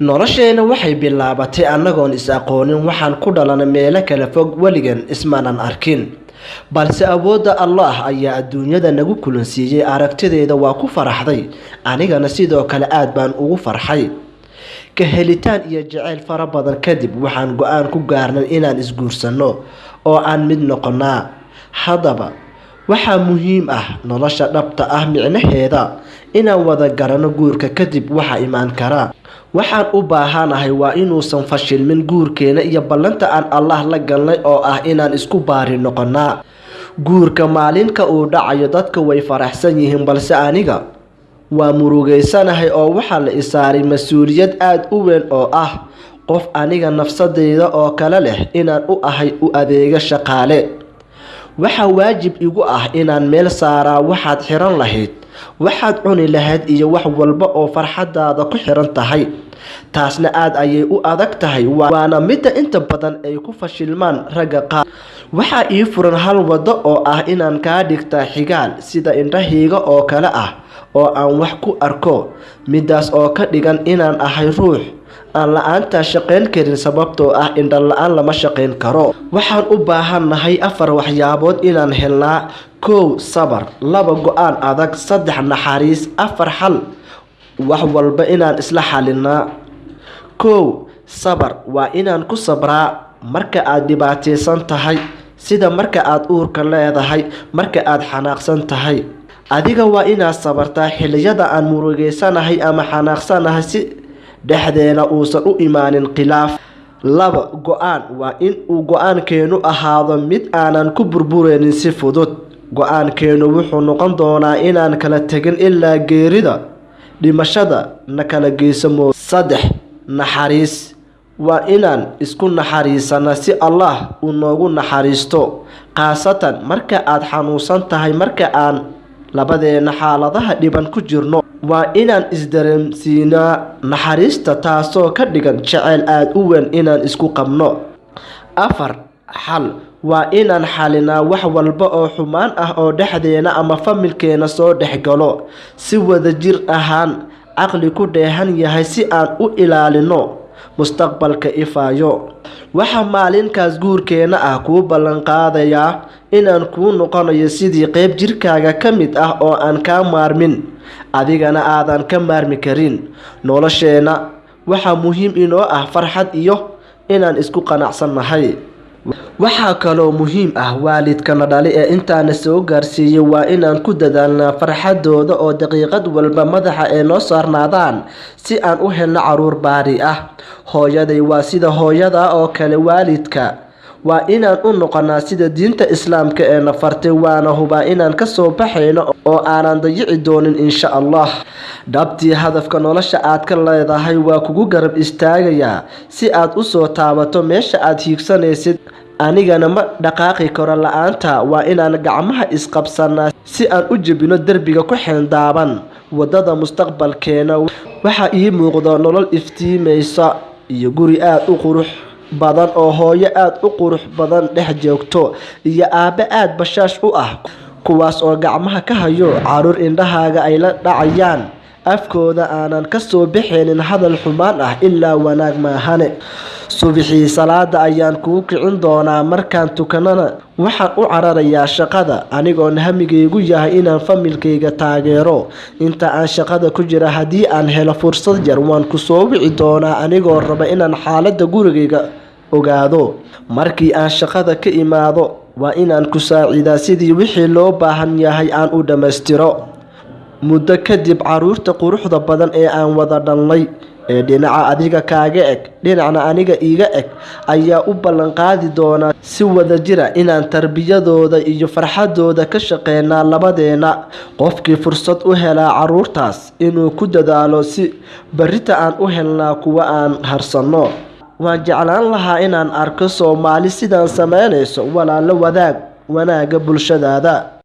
Nolosheena waxay bilaabatay annagoon is aqoonin. Waxaan ku dhalanay meelo kala fog, weligan ismaanan arkin, balse awoodda Allah ayaa adduunyada nagu kulansiiyey. Aragtideeda waa ku faraxday, anigana sidoo kale aad baan ugu farxay. Ka helitaan iyo jacayl fara badan kadib, waxaan go-aan ku gaarnay inaan isguursanno oo aan mid noqonnaa. Haddaba waxaa muhiim ah nolosha dhabta ah micnaheeda inaan wada garanno. Guurka kadib waxa imaan karaa, waxaan u baahanahay waa inuusan fashilmin guurkeena iyo ballanta aan Allah la galnay oo ah inaan isku baari noqonnaa. Guurka maalinka uu dhacayo dadka way faraxsan yihiin, balse aniga waa murugeysanahay oo waxaa la isaaray mas-uuliyad aada u weyn oo ah qof aniga nafsadeyda oo kale leh inaan u ahay u adeega shaqaale. Waxaa waajib igu ah inaan meel saaraa waxaad xiran lahayd, waxaad cuni lahayd iyo wax walba oo farxadaada ku xiran tahay. Taasna aad ayay u adag tahay, waana midda inta badan ay ku fashilmaan ragga qaar. Waxaa ii furan hal waddo oo ah inaan kaa dhigtaa xigaal sida indhahayga oo kale ah oo aan wax ku arko, midaas oo ka dhigan inaan ahay ruux aan la-aantaa shaqayn karin, sababtoo ah indho la-aan lama shaqayn karo. Waxaan u baahannahay afar waxyaabood inaan helnaa: 1, sabar; 2, go-aan adag; 3, naxariis; 4, xal. Wax walba inaan isla xalinaa. 1, sabar. Waa inaan ku sabraa marka aad dhibaataysan tahay, sida marka aad uurka leedahay, marka aad xanaaqsan tahay. Adiga waa inaad sabartaa xilliyada aan murugeysanahay ama xanaaqsanahay, si dhexdeena uusan u imaanin khilaaf. 2, go-aan. Waa in uu go-aankeenu ahaado mid aanan ku burbureynin si fudud. Go-aankeenu wuxuu noqon doonaa inaan kala tegin ilaa geerida, dhimashada na kala geyso moo. 3, naxariis. Waa inaan isku naxariisanaa si Allah uu noogu naxariisto, khaasatan marka aad xanuunsan tahay, marka aan labadeena xaaladaha dhiban ku jirno. Waa inaan isdareemsiinaa naxariista, taasoo ka dhigan jacayl aada u weyn inaan isku qabno. 4, xal. Waa inaan xalinaa wax walba oo xumaan ah oo dhexdeena ama familkeena soo dhexgalo si wadajir ahaan, caqli ku dheehan yahay, si aan u ilaalino mustaqbalka ifaayo. Waxaa maalinkaas guurkeena ah kuu ballanqaadayaa inaan kuu noqonayo sidii qeyb jirkaaga ka mid ah oo aan kaa maarmin, adigana aadan ka maarmi karin. Nolosheena waxaa muhiim inoo ah farxad iyo inaan isku qanacsannahay. Waxaa kaloo muhiim ah waalidkana dhali ee intaana soo gaarsiiyey, waa inaan ku dadaalnaa farxadooda oo daqiiqad walba madaxa ee noo saarnaadaan, si aan u helno caruur baari ah. Hooyaday waa sida hooyada oo kale. Waalidka waa inaan u noqonaa sida diinta Islaamka ee na fartay, waana hubaa inaan kasoo baxayno oo aanan dayici doonin, insha Allah. Dhabtii hadafka nolosha aad ka leedahay waa kugu garab istaagayaa si aad usoo taabato meesha aad hiigsanaysid. Anigana ma dhaqaaqi karo la-aanta. Waa inaan gacmaha isqabsanaa si aan u jebino derbiga ku xeendaaban wadada mustaqbalkeena. Waxaa ii muuqda nolol iftiimaysa iyo guri aada u qurux badan oo hooyo aada u qurux badan dhex joogto iyo aabbe aada bashaash u ah, kuwaas oo gacmaha ka hayo caruur indhahaaga ay la dhacayaan, afkooda aanan ka soo bixinin hadal xumaan ah ilaa wanaag maahane. Subixii salaada ayaan kuu kicin doonaa. Markaan tukanana waxaan u cararayaa shaqada, anigoon hamigaygu yahay inaan familkayga taageero. Inta aan shaqada ku jira, haddii aan helo fursad yar, waan ku soo wici doonaa, anigoo raba inaan xaaladda gurigayga ogaado. Markii aan shaqada ka imaado, waa inaan ku saacidaa sidii wixii loo baahan yahay aan u dhammaystiro. Muddo kadib, caruurta quruxda badan ee aan wada dhalnay ee dhinaca adiga kaaga eg, dhinacna aniga iiga eg, ayaa u ballanqaadi doonaa si wadajira inaan tarbiyadooda iyo farxadooda ka shaqeynaa labadeena. Qofkii fursad u helaa caruurtaas inuu ku dadaalo si barita aan u helnaa kuwa aan harsanno. Waan jeclaan lahaa inaan arko Soomaali sidaan sameynayso. Walaalo, wadaag wanaagga bulshadaada.